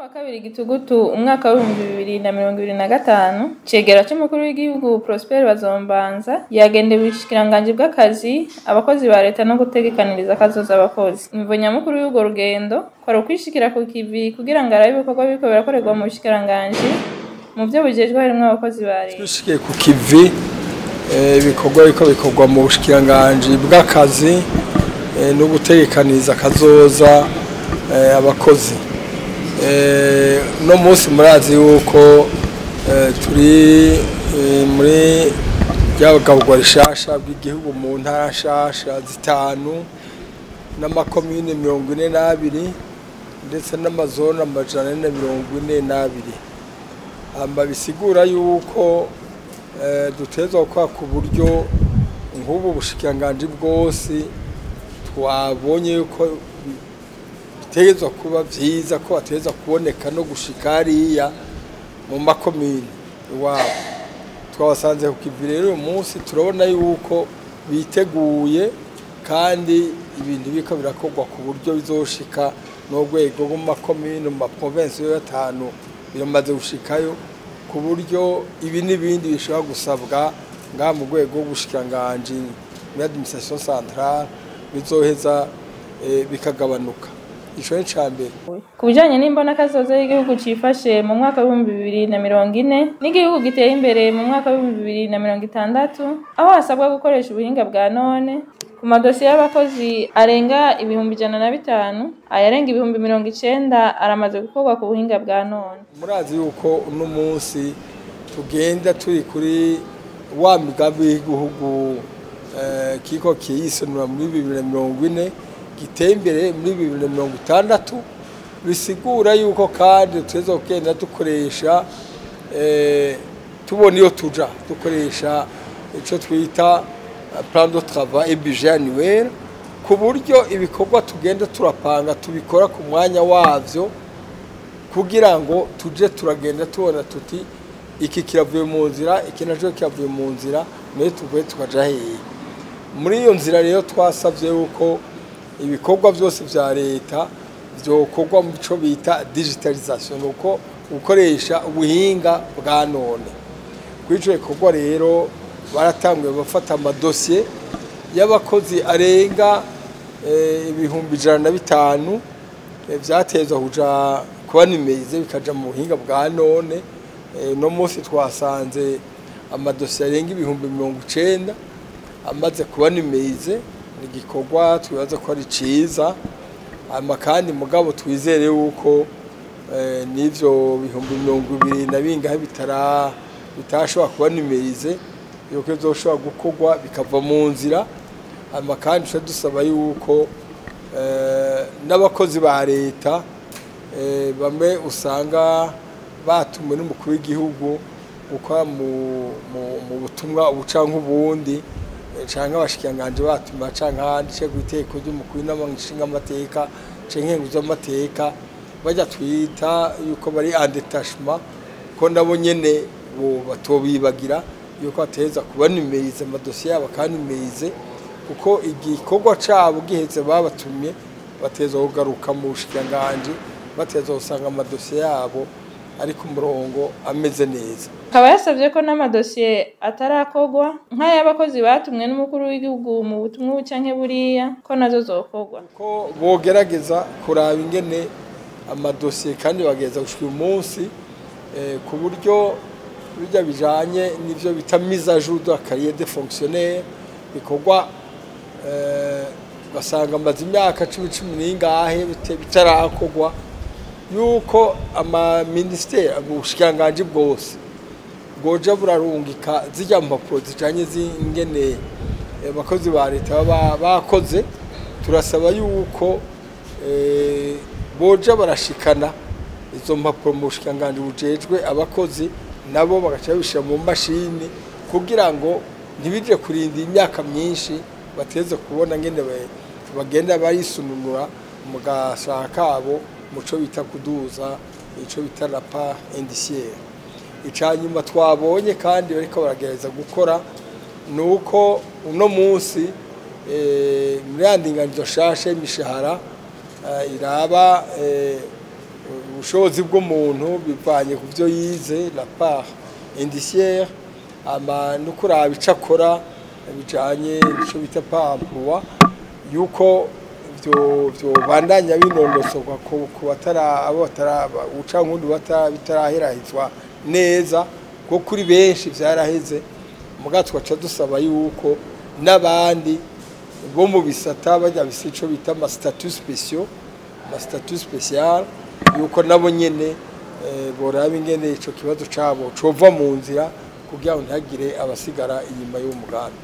Wa kabiri Gitugutu umwaka w'2025, cegera c'umukuru w'igihugu Prosper Bazombanza yagendewe ubushikiranganji bw'akazi, abakozi ba leta no gutegekaniriza akazoza abakozi. Imvo nyamukuru y'urwo rugendo kwari ukwishikira ku kivi kugira ngo arabe ibikorwa biriko birakorerwa mu bushikiranganji mu vyo bujejwe harimwo abakozi ba leta. Twishikiye ku kivi, ibikorwa biriko bikorwa mu bushikiranganji bw'akazi no gutegekaniriza akazoza abakozi. No munsi murazi yuko turi muri ryagaburwa rishasha bw'igihugu mu ntara nshasha zitanu n'amakomine 42 ndetse n'amazone 442. Hama bisigura yuko dutezwa gukora ku buryo nk'ubu bushikiranganji bwose twabonye yuko bitegerezwa kuba vyiza ko bategerezwa kuboneka no gushika hariya mu makomine iwabo. Twabasanze ku kivi rero uyu munsi turabona yuko biteguye kandi ibintu biriko birakorwa ku buryo bizoshika n'urwego rwo mu makomine, mu maprovinsi yo atanu biramaze gushikayo, ku buryo ibi n'ibindi bishobora gusabwa ngaha mu rwego rw'ubushikiranganji muri administration centrale bizoheza bikagabanuka. Ico ni ica mbere. Ku bijanye n'imbonakazoza y'igihugu cifashe mu mwaka w'2040 n'igihugu giteye imbere mu mwaka w'2060, aho hasabwa gukoresha ubuhinga bwa none ku madosiye y'abakozi arenga 105,000, ayarenga 90,000 aramaze gukorwa ku buhinga bwa none. Murazi yuko uno munsi tugenda turi kuri wa migambi y'igihugu kiko kiyisunura muri 2040 giteye imbere muri 2060, bisigura yuko kandi tutegerezwa kugenda dukoresha tubona iyo tuja dukoresha ico twita plan de travail et budget annuel, ku buryo ibikorwa tugenda turapanga tubikora ku mwanya wavyo, kugira ngo tuje turagenda tubona tuti iki kiravuye mu nzira, iki naco kiravuye mu nzira, nayo tuvuye tukaja hehe. Muri iyo nzira rero twasavye yuko ibikorwa byose vya leta vyokorwa mu co bita digitalisation, nuko gukoresha ubuhinga bwa none. Kuri ico gikorwa rero baratanguye bafata amadosiye y'abakozi arenga 105,000, vyatezwa kuja kuba nimeze bikaja mu buhinga bwa none. No munsi twasanze amadosiye arenga 90,000 amaze kuba nimeze. Ni igikorwa twibaza ko ari ciza, hama kandi mugabo twizere yuko n'ivyo 20,000 na bingahe bitashobora kuba nimeze, yuko bizoshobora gukorwa bikava mu nzira. Hama kandi tuca dusaba yuko n'abakozi ba leta bamwe usanga batumwe n'umukuru w'igihugu gukora mu butumwa ubu canke ubundi, canke abashikiranganji batuma canke ahandi, canke kw'iteko ry'umukuru n'amashingamateka canke nkenguzamateka, bajya twita yuko bari en détachement, ko nabo nyene batobibagira yuko bateza kubanimeriza amadosiye yabo akanimerize, kuko igikorwa cabo giheze babatumye bateza kugaruka mu bushikiranganji, bateza gusanga amadosiye yabo ari ku murongo ameze neza. Akaba yasavye ko n'amadosiye atarakorwa nk'ay'abakozi batumwe n'umukuru w'igihugu mu butumwa ubu canke buriya, ko nazo zokorwa. Ko bogerageza kuraba ingene amadosiye kandi bageza gushika uyu munsi, ku buryo bijya bijanye n'ivyo bita mise à jour de la carrière des fonctionnaires bikorwa, ugasanga amaze imyaka cumi cumi n'ingahe bitarakorwa, yuko ama ministère ubushikiranganji bwose bwoja burarungika zirya mpapuro zijanye z'ingene abakozi ba leta bakoze. Turasaba yuko boja barashikana izo mpapuro mu bushikiranganji bujejwe abakozi, nabo bagaca babishira mu mashini kugira ngo ntibije kurinda imyaka myinshi, bateze kubona ngene bagenda barisununura mu gasaka kabo muco bita kuduza ico bita la part indiciaire. Icanyuma twabonye kandi bariko baragerageza gukora nuko uno munsi muri ya ndinganizo nshasha y'imishahara iraba Ubushobozi bw'umuntu bivanye ku byo yize, la part indiciaire, ama no kuraba ico akora bijanye nico bita part emploi, yuko vyobandanya binondosorwa ku batara abo batara ucankundi bitaraherahizwa neza, kuko kuri benshi vyaraheze. Muga twaca dusaba yuko n'abandi bo mu bisata bajya bise ico bita ama statut spéciaux, ama statut spécial, yuko nabo nyene boraba ingene ico kibazo cabo cova mu nzira kugira ngo ntihagire abasigara inyuma y'uwo mugambi.